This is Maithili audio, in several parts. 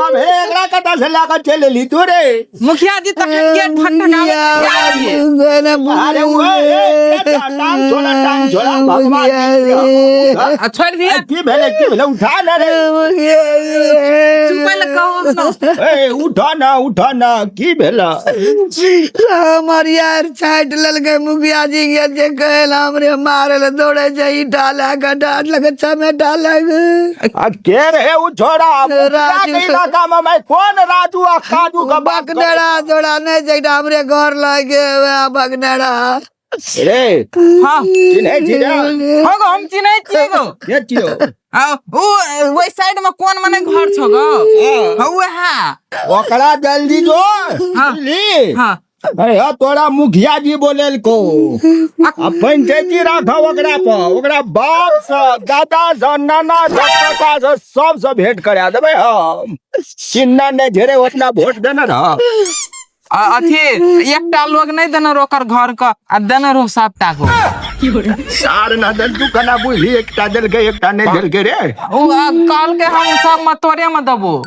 बाप हे, एकरा कतऽ से लए कऽ चलि एली तू रे? मुखिया जी, तखन के ठंडा? अरे ओ ए, ए, टांग छोड़ा, टांग छोड़ा, भगवान! आ छोड़ि दिया। की भेलै, की भेलै? उठा ने रे। चुपै लए कहू न। ए, उठा ना, उठा ना, की भेलै? हमर यार छाटि लेलकै मुखिया जी के, जे कहल हमरे मारे ले दौड़े छै ईटा लए कऽ, डाँट लए कऽ, चमेटा लए कऽ। आ के रे उ छोड़ा मुखिया? राजू। के इलाका में मैं कोन राजू आ काजू के बात? बकनेरा जोड़ा नहि छै एकटा हमरे घर लगे, वएह बकनेरा। रे? हाँ। चिन्है छी रे? हाँ गो, हम चिन्है छियै गो। के छियौ? आ, उ ओहि साइड में कोन मने घर छौ गो? हाँ, उएह। ओकरा जल्दी जो। हाँ। बुझली? हाँ। अरे हा, तोरा मुखिया जी बोलेलको आ पंचायती राखब ओकरा पर, ओकरा बाप से, दादा से, नाना से, काका से, सब से भेंट करा देबै हम। चिन्ना नहि झेरे ओतना वोट देने रह। अथी एकटा लोग नहीं देने रहो ओकर घर के, आ देने रहो सबटा को। सार न दल, तू केना बुझली एकटा देलकै, एकटा नहि देलकै रे? उ कहलकै हम सब में तोरे में देबो।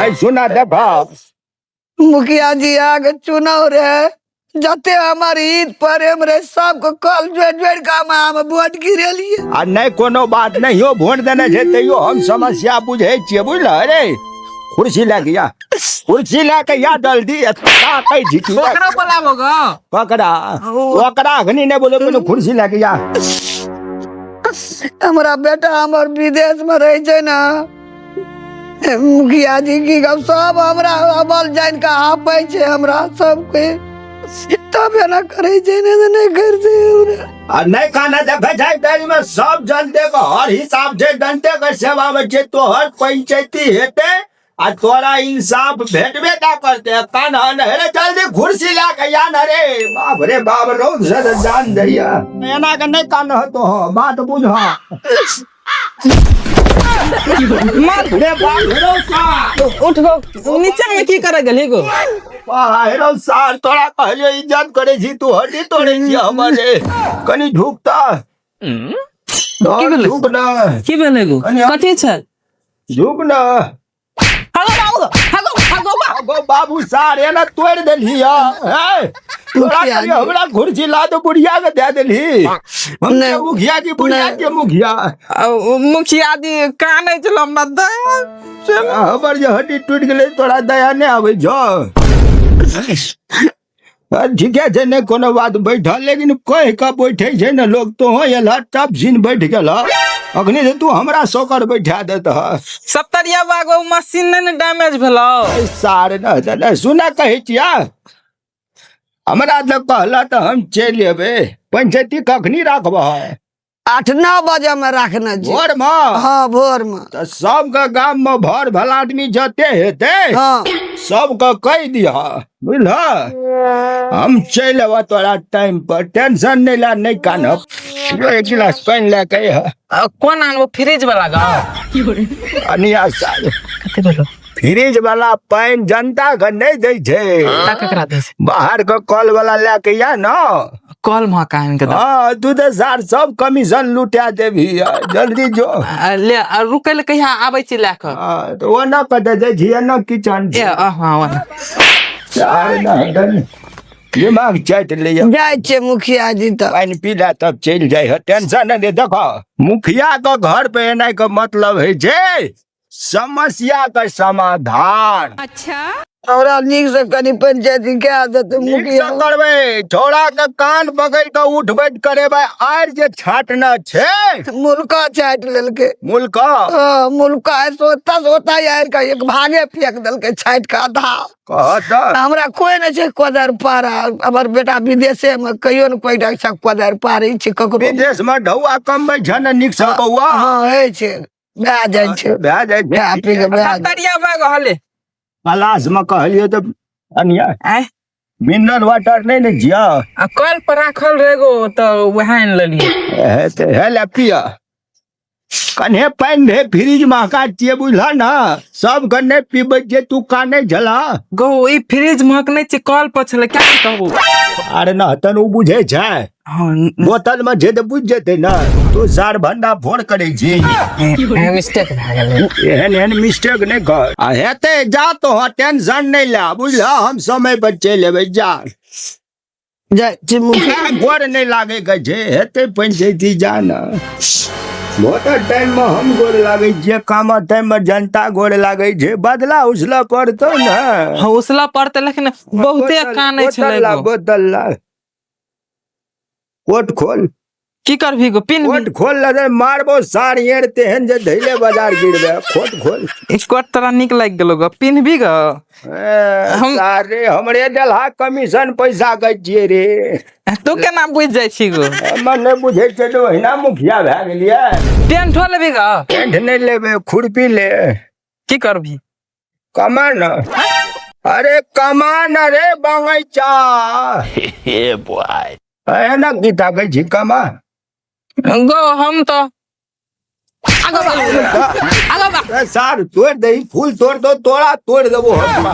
ऐ सुना, देख। मुखिया जी, आगे चुनाव रहे, जते हमार ईद प्रेम रहे, सबके कल जोड़ जोड़ के हम वोट गिरेलिए। आ नहि कोनो बात नहीं हो, वोट देने छै तैयो हम समस्या बुझै छियै, बुझल? अरे कुर्सी लए के या, कुर्सी लए के या जल्दी, ताकै छी तू। ओकरो बोलाबो गो। ककरा? ओकरा अखनी नहि बोलो, कोनो कुर्सी लए के या। हमरा बेटा हमर विदेश में रहे छै ने मुखिया जी, की गप सब हमरा अबल जान के आपै छै हमरा सबके, तब एना करै छै, नहि तऽ नहि करतै हमरा। आ नहि काना, देखै छै में सब जनते के हर हिसाब छै, जनते के सेवा में छै। तोहर पंचायती हेतै आ तोरा इंसाफ भेटबे टा करते। कान हे, जल्दी कुर्सी लए के या न रे। बाप रे बाप, रौद से तऽ जान दैया। एना के नहि कान हतो, बात बुझ। मार। रे बाप रे सार। उठ गो, नीचा में की करे गेली गो? हेरो सार, तोरा कहलियो इज्जत करे छी, तू हड्डी तोड़े छी हमर रे। कनि झुकता। की भेलै? झुक ना। की भेलै गो? कथी छै? झुक ना। हगो बाबू, हगो, हगो बा। गो बाबू, सार एना तोड़ देलही है? तोरा मुखिया कहियो जी। हमरा कुर्सी ला दो, बुढ़िया के दे देलही। हम नहीं। के मुखिया जी, बुढ़िया के मुखिया। मुखिया जी, कानै छल हमरा दया। हमर जे हड्डी टूटि गेलै, तोरा दया नहि आबै छौ? ठीके छै, नहि कोनो बात, बैठल। लेकिन कहि कऽ बैठे छै ने लोग, तोहो एलह टप झिन बैठ गेल। अखनी से तू हमरा सोकर बैठा देत। सप्तरिया बागो मशीन नहि ने डैमेज भेलौ? सार न सुना, कहै छिया, हमरा तऽ कहला तऽ हम चलि एबै। पंचायती कखनी राखबह? 8-9 बजे में रखने छी। भोर मे? हाँ, भोर में। तऽ सबके गाम मे भर भला आदमी जते हेतै, सबके कहि दिह, बुझल? हम चलि एबह तोरा टाइम पर, टेंशन नहि ला, नहि कानब। एक गिलास पानि लए के अइहऽ। कोन आनबो, फ्रिज वाला गो? अनिया साल। कते भेलो? फ्रिज वाला पानि जनता के नहि दै छै। ता ककरा दै छै? बाहर के कल वाला लए के या न। कल महका आनि के दे। हाँ, तू तऽ सार सब कमीशन लुटा देबही। जल्दी जो। ले, रुकै लए कहिया, आबै छी लए कऽ। हाँ, तऽ ओना कतऽ जाइ छी? एना किचन ए हाँ, ओना। सार न दिमाग चाटि लैया। जाइ छियै मुखिया जी तऽ। पानि पी ले, तब चलि जाइ है, टेंशन नहि। देखो, मुखिया के घर पे एनाइ के मतलब होइ छै समस्या के समाधान। हमरा नीक से कनि पंचायती कए देतै। नीक मुखिया। से करबै, छोड़ा के कान पकड़ के उठ बैठ करेबै। आर जे छाटना छै। मुल्का चाटि लेलकै। मुल्का? हाँ, मुल्का सोता सोता यार का एक भागे फेंक देलकै छाटि के आधा। कह तऽ। हमरा कोई नहि छै कोदारि पारा, हमर बेटा विदेशे मे, कहियो ने कोई छै कोदारि पारै छै ककरो। विदेश में ढौआ कमबै छै ने नीक से बौआ? हाँ, होइ छै, भए जाइ छै। भए जाइ छै। खा पी के भए जाइ। सप्तरिया बागो हले। क्लास में कहलियै तऽ अनिया। आँय? मिनरल वाटर नहि ने छियै? आ कल पर राखल रहे गो, तऽ वएह आनि लेलियै। हे तऽ हे ले, पिय। कन्हे पानि रहे फ्रिज महका छियै, बुझल ने? सब के नहि पीबै छियै, तू कानै छला। गो, ई फ्रिज महक नहि छै, कल पर छलै, क्या कहबो। अरे न तन ओ बुझै छै। हाँ। बोतल में जे तऽ बुझि जेतै ने। तू सार भंडा फोन करै छी। मिस्टेक भए गेलै। एहन एहन मिस्टेक नहि कर आ हेतै। जा तो टेंशन नहि ले, बुझल? हम समय पर चलि एबै, जा। जाइ छी मुखिया। गोर नहि लागै के छै, हेतै पंचायती, जा ने। वोटर टाइम में हम गोर लागै छियै, काम टाइम में जनता गोर लागै छै। बदला उसलऽ पड़तौ ने। हाँ, उसला पड़तै, लेकिन बहुते कानै बोतल छलै ला। गो। बोतल ला, कोट खोल। की करबही गो पिन? कोट खोल लगे मारबो सार एड़ तेहन जे धैले बाजार गिरबे। कोट खोल। कोट तोरा नीक लागि गेलो गो, पिन्हबी गो? ए, सारे हमरे देलहा कमीशन पैसा कै छियै रे। तू केना बुझि जाइ छी गो? हमर नहि बुझै छै तऽ ओहिना मुखिया भए गेलियै। पेंटो लेबी गो? पेंट नहि लेबै, खुरपी ले। की करबी? कमा न, अरे कमा न रे बगैचा। एना की ताकै छी? कमा। गो हम तो आगो बा, आगो बा। ए, सार तोड़ दही, फूल तोड़ दो, तोड़ा तोड़ देबो हम।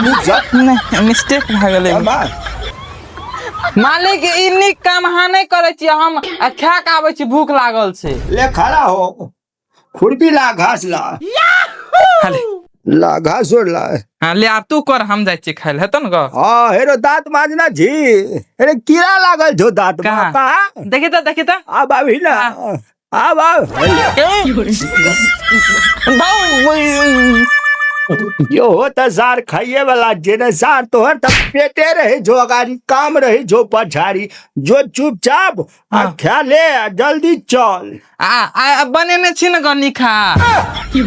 नीक सँ। नहि, मिस्टेक भए गेलै। कमा। मालिक, ई नीक काम अहाँ नहि करै छियै। हम आ खा के आबै छी, भूख लागल छै। ले, खड़ा हो, खुरपी ला, घास ला। हाले। ला, घास ओर ला। हाँ, ले, आब तू कर, हम जाइ छियै खाय लए, हेतौ ने गो? हाँ, हेरो दांत माजना छी। अरे कीड़ा लागल छौ दांत में। कहाँ? कहाँ? देखी तऽ, देखी तऽ। आब आबी ना, आब आब। यो हो तऽ सार खाइए वाला जे ने सार, तोहर तऽ पेटे रहे जो अगाड़ी, काम रहे जो पछाड़ी। जो चुपचाप आ खा ले आ जल्दी चल। आ आ बनेने छी ने गो निखा।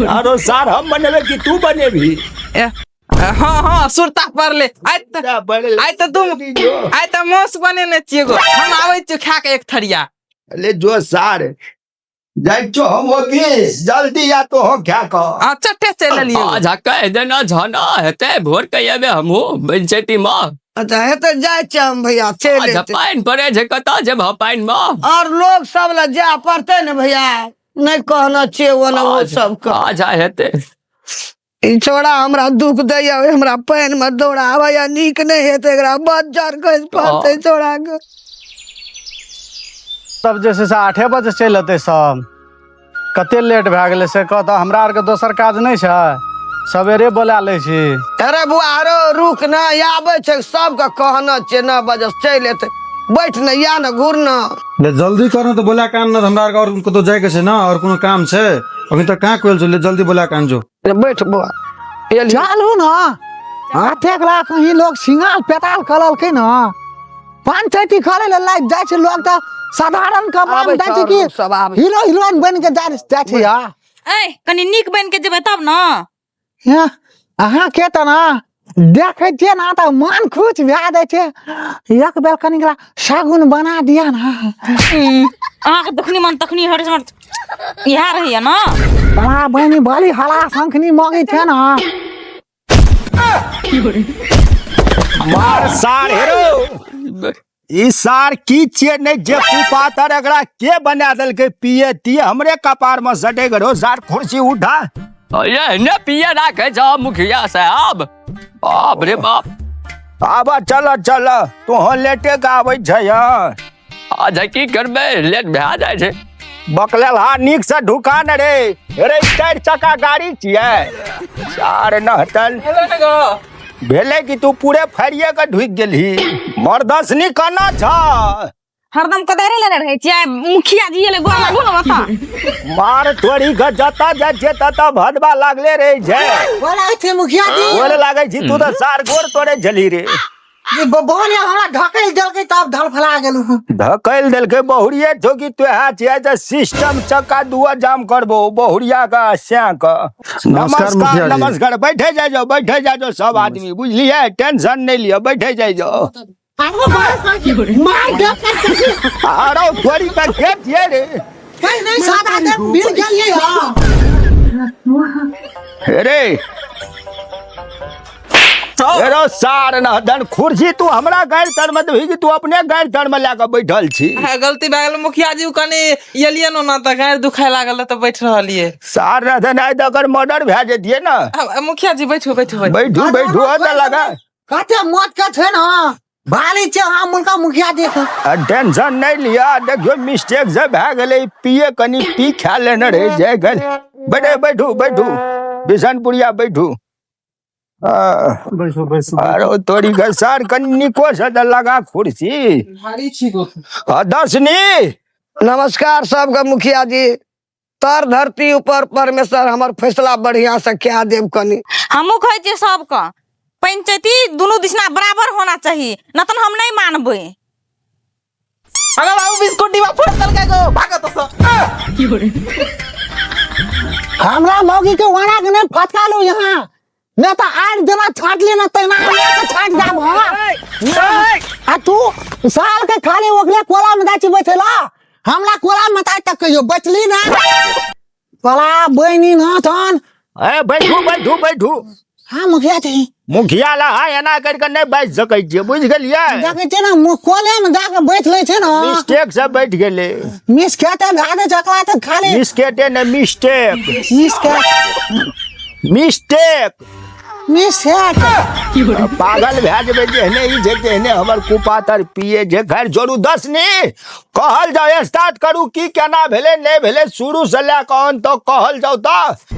आरो सार, हम बनेबे कि तू बनेबही? ए, हाँ हाँ, सुरता पड़ले आइ तऽ। बने। आइ तऽ तू जल्दी जो। आइ तऽ मांस बनेने छियै गो। हम आबै छी खा के एक थरिया। ले जो सार, जाइ छो हम ऑफिस, जल्दी आ तो हो खा कऽ। आ चट्टे चलि एलियै गो। अच्छा, कहि देना झना हेतै, भोर के एबै हमहूँ पंचायती मे। अच्छा, हेतै, जाइ छियै हम भैया, चलि अच्छा। एतै। पानि पड़ै छै, कतऽ जेबह पानि मे? और लोग सब लए जाय पड़तै ने भैया, नहि कहना छियै ओना ओ सबके। अच्छा, हेतै। ई छोड़ा हमरा दुख दैया, हमरा पानि मे दौड़ाबैया, नीक नहि हेतै एकरा, बज्जर खसि पड़तै छोड़ा के। तब जे छै से 8 बजे चलि एतै सब। कते लेट भए गेलै से कह तऽ। हमरा आरके दोसर काज नहि छै? सवेरे बोला लै छी। अरे बुआ, अरे रुक न, आबै छै, सबके कहना छियै, 9 बजे चलि एतै। बैठ न, या न, घुर न। ले जल्दी कर न तऽ, बोला के आन न। हमरा आरके और कतौ जाइके छै न, और कोनो काम छै। अभी तक कहाँ कोयल छौ? ले जल्दी बोला के आन जो। अरे बैठ बुआ, एलियै। चलू न, एतेक ला कहीं लोग सिंगार पेताल कललकै न। पंचायती करे ले लाइक जाइ छै लोग तऽ साधारण कपड़ा आबै में जाइ छै छै और कि लोग सब आबै। हीरो हीरोइन बनि के जाइ जाइ छै या। ऐ, कनि नीक बनि के जेबै तब ने। हँ, अहाँ के तऽ न देखै छियै ने तऽ मन खुश भए जाइ छै। एक बेर कनि शगुन बना दिअ ने। अहाँके जखनी मन तखनी हर समय इएह रहैया ने। बड़ा बहिनी बड़ी हला शंखनी मगै छै ने। मार सार, हेरो ई सार की छियै नहि जे कुपातर, एकरा के बना देलकै? पिए तिए हमरे कपार में सटे गरो सार। कुर्सी उठा। ये ने पिए राखे छ मुखिया साहब, बाप रे बाप। आब चल चल, तोह लेटे के आबै छै यार। अच्छा, की करबै, लेट भए जाइ छै। बकलेल हा, नीक से ढुका न रे। रे चारि चक्का गाड़ी छियै सार नहतल। हेलो ने गो। भेलै कि तू पूरे फाड़िए के ढुकि गेलही? मर्दसनी कना छ? हरदम कदारे लेने रहै छियै। मुखिया जी एलै, गोर लागू ने बता। मार तोरी के, जतऽ जाइ छियै ततऽ भदवा लागले रहै छै। बोला छै मुखिया जी। गोर लागै छी। तू तऽ सार गोर तोड़े छली रे। बहन हमरा ढकेल देलकै तब धड़फड़ा गेलहुँ। धकेल देलकै बहुरिये ठोकी। तोहे छियै जे सिस्टम चक्का दुआ जाम करबो बहुरिया का स्या का। नमस्कार मुखिया जी। नमस्कार, बैठे जाय जाओ, बैठे जाय जाओ सब आदमी, बुझलियै? टेंशन नहीं लिअ, बैठे जाय जाओ। मार दे। अरे तोरी का के छियै रे? नहीं, सादा दे मिल गेलियै हँ। रे एरो सार नहदन, कुर्सी तू हमरा गाड़ि तर में देबही कि तू अपने गाड़ि तर में लए कऽ बैठल छी? हाँ, गलती भए गेल मुखिया जी, कनि एलियै ने तऽ गाड़ि दुखाय लागल तऽ बैठ रहलियै। सार नहदन, आइ तऽ अगर मर्डर भए जैतियै ने। आ, मुखिया जी, बैठू बैठू बैठू। बैठू बैठू, तऽ लगा। कते मौत के छै ने। भारी छै अहाँ मुनका मुखिया जी के। आ टेंशन नहि लिअ, देखियौ मिस्टेक से भए गेलै, पिए कनि पी खा लेने रहे जाय गेल। बैठे बैठू बैठू बिशनपुरिया बैठू। बैसू बैसू। अरे तोरी के सर कनि निको से तऽ लगा कुर्सी। भारी छी गो। आ दर्शनी। नमस्कार सबके मुखिया जी, तर धरती ऊपर परमेश्वर हमर फैसला बढ़िया से कए देब कनी। हमहूँ कहै छियै सबके पंचायती दुनू दिशना बराबर होना चाही, न तन हम नहीं मानबै। अगर बाबू बिस्कुट डिब्बा फोड़ देलकै गो, भागत से। हमरा मौगी के वाना के नहीं फटका लो यहाँ, नहीं तो आठ जना छाट लेना तेना के छाट जाब। हाँ आ तू साल के खाली ओकरे कोला में जाची बैठेला, हमरा कोला में ताई तक कहियो बचली ना कोला बहिनी ना थन। ए बैठू बैठू बैठू। हाँ मुखिया जी। मुखिया ला हाँ एना कर के नहीं बैठ सकै छियै, बुझि गेलियै? देखै छियै ने कोले में जाके बैठ लै छै ने। मिस्टेक से बैठ गेलै। मिस खेते भए जाइ छै ओकरा तऽ खाली। मिस्केटे ने मिस्टेक। मिस के मिस्टेक मिस हेट। पागल भए जेबै जेहने ई छै तेहने हमर कुपातर पिए जे। खैर जोड़ू दस नी कहल जाओ, स्टार्ट करू की केना भेलै नहि भेलै, शुरू से लए कऽ अंत तक कहल जाओ तऽ।